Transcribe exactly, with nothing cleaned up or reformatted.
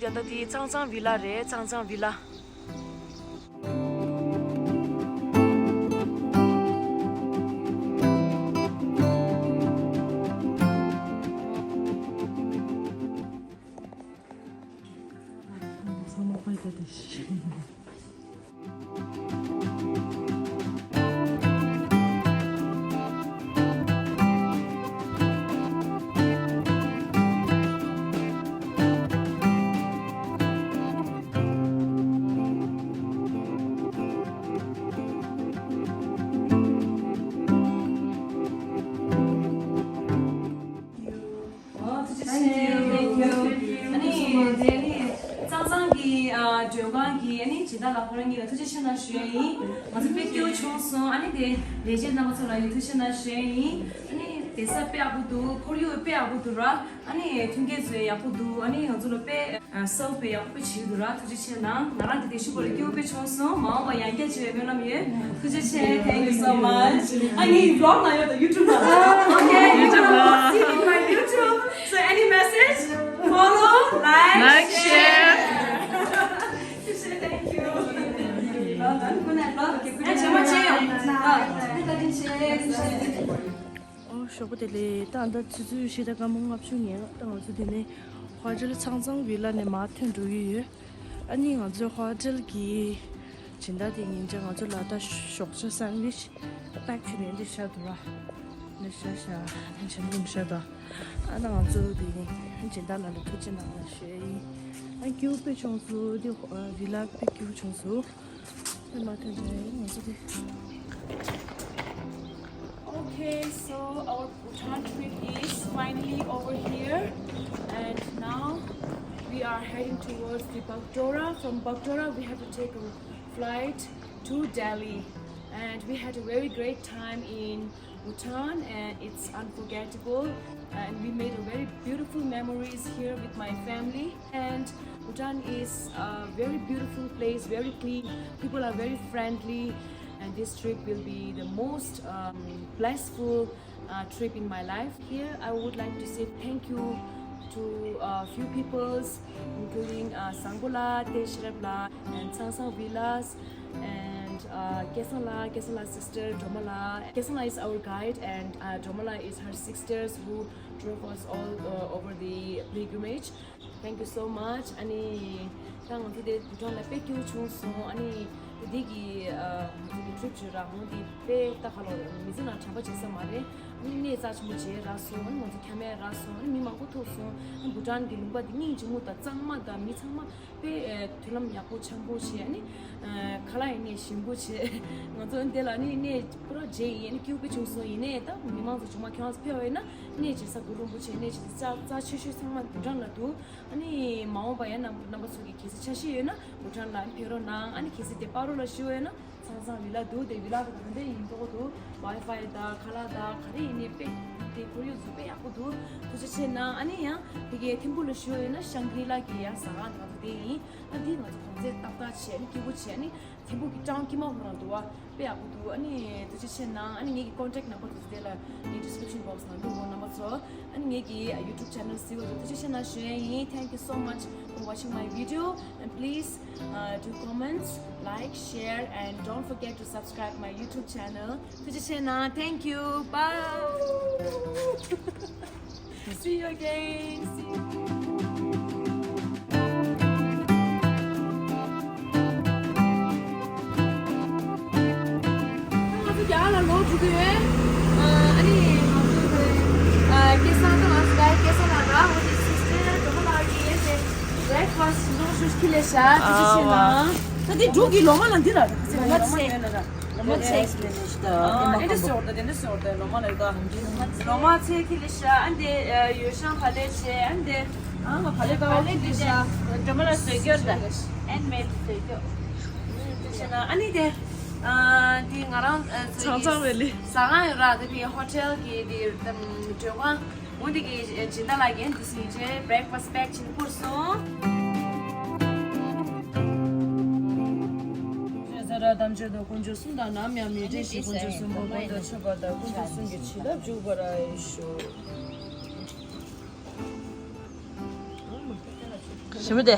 ཡ་ད་དེ་ཚང་ཚང་བི་ལ་རེད། ཚང་ཚང་བི་ལ། ཨོ། ཐུགས་རྗེ་ཆེ། Thank you. ཨ་ནི་དེ་ནི་ཚང་ཚང་གི་ཨ་མགྲོན་ཁང་གི་ཨ་ནི་སྦྱིན་བདག་ལགས་ཁོ་རང་གཉིས་ལ་ཐུགས་རྗེ་ཆེ་གནང་ཞུ་ཡ་ཡིན། ང་ཚོ་དཔེ་སྐྱིད་པོ་བྱུང་སོང་། ཨ་ནི་དེ་ལས་བྱེད་རྣམ་པ་ཚོ་ལ་ཡང་ཐུགས་རྗེ་ཆེ་གནང་ཞུ་ཡ་ཡིན། ཨ་ནི་བསྡད་ས་དཔེ་ཡག་པོ་འདུག་ཁོར་ཡུག་དཔེ་ཡག་པོ་འདུག་ར། ཨ་ནི་མཐུན་རྐྱེན་ཚོ་ཡག་པོ་འདུག་ཨ་ནི་ང་ཚོ་ལ་དཔེ་ཨ་སེར་བ་དཔེ་ཡག་པོ་བྱེད་ཀྱི་འདུག་ར། ཐུགས་རྗེ་ཆེ་གནང་། ང་རང་གི་དེ་ཤུ་གོ་རེ་སྐྱིད་པོ་དཔེ་བྱུང་སོང་། མ་འོངས་པ་ཡང་བསྐྱར་བྱེད་པའི་སྨོན་ལམ་ཡོད། ཐུགས་རྗེ་ཆེ། Thank you so much. ཨ་ནི་vlog ནང་ཡོད་དང་YouTube ནང་། Okay, you will see in my YouTube. So any message? Follow, like, share. Thank you. Good night. ཨ་ཇེ་མ་ཇེ་ཡོང་། ཨ་ཇེ་མ་ཇེ་ཡོང་། ཨོ། ཞོགས་པ་བདེ་ལེགས། ད་ད་ཆུ་ཚོད་ཕྱེད་དང་སྐར་མ་ལྔ་བཅུ་ཉེར་ལྔ། ད་ང་ཚོ་འདི་ནས་ཧོ་ཊེལ་ཚང་ཚང་བི་ལ་ནས་མར་ཐོན་འགྲོ་གི་ཡོད། ཨ་ནི་ང་ཚོའི་ཧོ་ཊེལ་གྱི་སྦྱིན་བདག་དེ་ཉིན་ཅག་ང་ཚོ་ལ་ད་ཞོགས་ཇ་སན་ཝིཆ་པེག་བྱས་ནས་འདི་བཞག་འདུག་ར། འདི་བཞག་བཞག་ད་བྱས་ནས་འདི་བཞག་འདུག་ཨ་ད་ང་ཚོ་འདི་ནས་སྦྱིན་བདག་ལགས་ལ་ཐུགས་རྗེ་གནང་ཞུ་ཡ་ཡིན། ཨ་སྐྱིད་པོ་དཔེ་བྱུང་སོང་། འདི་ཧོ་ཨ་བི་ལ་དཔེ་སྐྱིད་པོ་བྱུང་སོང་། Okay, so our Bhutan trip is finally over here, and now we are heading towards the Bagdogra. From Bagdogra, we have to take a flight to Delhi, and we had a very great time in Bhutan, and it's unforgettable. And we made a very beautiful memories here with my family. And Bhutan is a very beautiful place, very clean. People are very friendly, and this trip will be the most um, blissful uh, trip in my life. Here, I would like to say thank you to a few peoples, including uh, Sangbola, Teshrepla, and Sangsang Villas, and uh, Kesangla, Kesangla sister, Dromala. Kesangla is our guide, and uh, Dromala is her sisters who drove us all uh, over the pilgrimage. Thank you so much. ཨ་ནི་ད་ང་ཚོ་དེ་བྷུ་ཊཱན་ལ་དཔེ་སྐྱིད་པོ་བྱུང་སོང་། ཨ་ནི་དེ་གི་ཨ་ང་ཚོ་གི་ཊི་རིབ་བྱེད་རག་མོ་དེ་དཔེ་ད་ག་ལོ་མི་ཚེ་ནང་དྲན་པ་བརྗེད་ས་མ་རེད། ཨ་ནི་གནས་རྩ་ཆེན་པོ་མཇལ་རག་སོང་། ཨ་ནི་ང་ཚོ་ཁྱམས་ཡང་རག་སོང་། ཨ་ནི་མི་མང་པོ་ཐུག་སོང་། ཨ་ནི་བྷུ་ཊཱན་གི་ལུང་པ་དེ་སྙིང་རྗེ་མོ་དང་གཙང་མ་དང་མི་ཚང་མ་དཔེ་ཨ་མཐུན་ལམ་ཡག་པོ་འཆམ་པོ་བྱས། ཨ་ནི་ཨ་ཁ་ལག་ཡིན་ནའི་ཞིམ་པོ་བྱས། ང་ཚོ་འདི་ལ་ཨ་ནི་གནས་པུ་ར་མཇལ་ཡིན། ཨ་ནི་སྐྱིད་པོ་བྱུང་སོང་། ཡིན་ནའི་ད་མི་མང་ཚོ་ཆུང་མ་ཁྱོད་རང་ཚོ་ཕེབས་པ་ཡིན་ན། གནས་མཇལ་ས་གུ་རུ་རིན་པོ་ཆེ་གནས་མཇལ་ས་རྩ་ཆེ་ཤོས་ཚང་མ་བྷུ་ཊཱན་ལ་འདུག་ཨ་ནི་མ་འོངས་པ་ཡང་རྣམ་རྣམ་པ་ཚོ་གིས་གལ་སྲིད་འཆར་གཞི་ཡོད་ན་བྷུ་ཊཱན་ལ་ཕེབས་རོགས་གནང་། ཨ་ནི་གལ་སྲིད་དེ་སྤ་རོ་ལ་བཞུགས་ཡོད་ན་ཚང་ཚང་བི་ལ་འདུག་དེ་བི་ལ་དེ་ག་འདྲ་ཡིན་མདོག་འདུག་ཝའི་ཕའི་དང་ཁ་ལག་དང་ག་རེ་ཡིན་ནའི་དཔེ་དེ་ཁོར་ཡུག་ཚོ་དཔེ་ཡག་པོ་འདུག་ཐུགས་རྗེ་ཆེ་གནང་། ཨ་ནི་ཡང་དེ་གའི་ཐིམ་ཕུ་ལ་བཞུགས་ཡོད་ན་ཤང་གྷི་ལ་གི་ཡང་ཟ་ཁང་དེ་ང་ཚོ་དེ་ཡིན། ཨ་འདི་ང་ཚོ་གོང་ཚད་ཏག་ཏག་བྱས། ཨ་ནི་སྐྱིད་པོ་བྱས། ཨ་ནི་ཐིམ་ཕུ་གི་ཀྲང་ཀི་མ་ཧུ་རང་འདུག་བ། དཔེ་ཡག་པོ་འདུག་ཨ་ནི་ཐུགས་རྗེ་ཆེ་གནང་། ཨ་ནི་ངེད་ཀྱི་contact number དེ་ཚོ་དེ་ལ་ངའི་description box ནང་འདུག་གོ་རྣམ་པ་ཚོ། ཨ་ནི་ངེད་ཀྱི་YouTube channel གཟིགས་པ་ཚོ་ཐུགས་རྗེ་ཆེ་གནང་ཞུ་ཡ་ཡིན། Thank you so much for watching my video, and please uh, do comments, like, share, and don't forget to subscribe my YouTube channel. ཐུགས་རྗེ་ཆེ་གནང་། Thank you. Bye. See you again. See you. ང་ཚོ་རྒྱ་གར་ལ་ལོག་འགྲོ་གི་ཡོད། ཨ་ནི་ང་ཚོ་ཨ་སྐལ་བཟང་དང་ང་ཚོ་ད་སྐལ་བཟང་ལ་ར་འོ་དེ་སིས་ཊར་གྲོགས་པོ་ལགས་ཀྱིས་ཡས་ཏེ་breakfast ལོག་ཞུ་ཁི་ལེ་ཤ་ཐུགས་རྗེ་ཆེ་གནང་། ད་དེ་འབྲུག་གི་ལོ་མ་ལ་འདི་ར་ལོ་མ་ཚེ། ལོ་མ་ཚེ། ཨ་འདི་སོར་ད་དེ་འདི་སོར་ད་ལོ་མ་ལ་ད། ལོ་མ་ཚེ་ཁི་ལེ་ཤ། ཨ་འདི་ཡོ་ཤང་ཕ་ལེ་ཆེ། ཨ་འདི་ཨ་ང་ཕ་ལེ་ཀ་བ་ཁི་ལེ་ཤ། འགྲོ་མ་ལ་བཟོས་རྒྱུར་ད་ཧན་མེད་བཟོས་རྒྱུ། ཨ་ནི་དེ་ཨ་དེ་ང་རང་ཚང་ཚང་བའི་ལི་ཟ་ཁང་ཡོད་ར། དེ་ནི་ཧོ་ཊེལ་གི་དེ་མགྲོན་ཁང་། འོ་འདི་གི་སྦྱིན་བདག་ལགས་ཀྱིས་འདི་སྲིད་ཇེ་breakfast pack བྱིན་ཕུར་སོང་། ཟ་ར་དམ་ཆོས་དང་དཀོན་མཆོག་གསུམ་དང་ནམ་ཡང་མི་འབྲལ་ཞིང་། དཀོན་མཆོག་གསུམ་པོ་དཀོན་དང་མཆོག་པ་དང་དཀོན་མཆོག་གསུམ་གྱི་བྱིན་རླབས་འཇུག་པར་ཤོག་ཞི་མི་དེ།